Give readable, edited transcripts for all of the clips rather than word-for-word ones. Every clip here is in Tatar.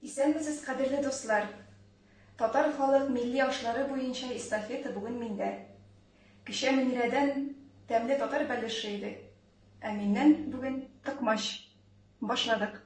Исәнмесез, кадерле дуслар! Татар халык милли ашлары буенча эстафета бүген миндә. Кичә Мөнирәдән тәмле татар бәлеше иде, ә миннән бүген токмач. Башладык!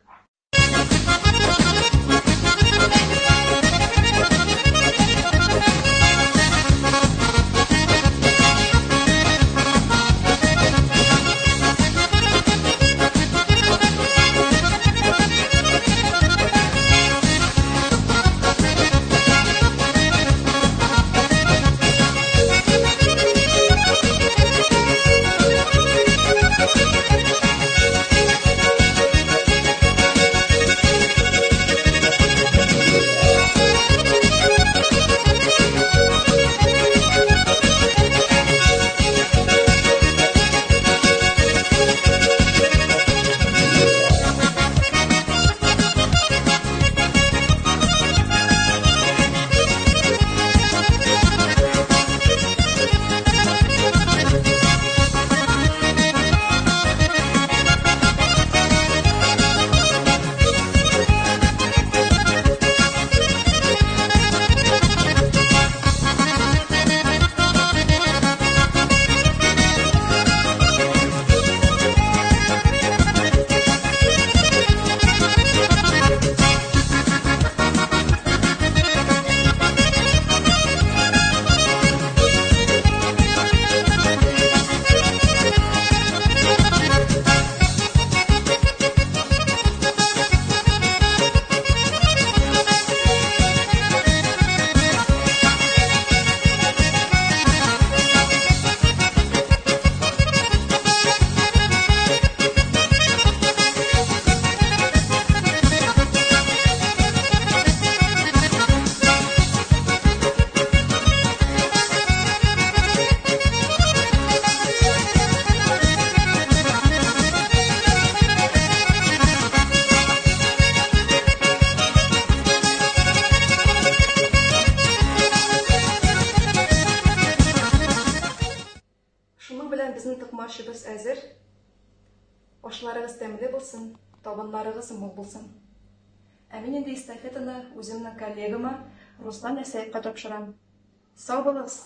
Шуның белән безнең токмачыбыз әзер. Ашларыгыз тәмле булсын, табыннарыгыз мул булсын. Ә мин инде эстафетаны үземнең коллегама Руслан Әсәевка тапшырам. Сау булыгыз!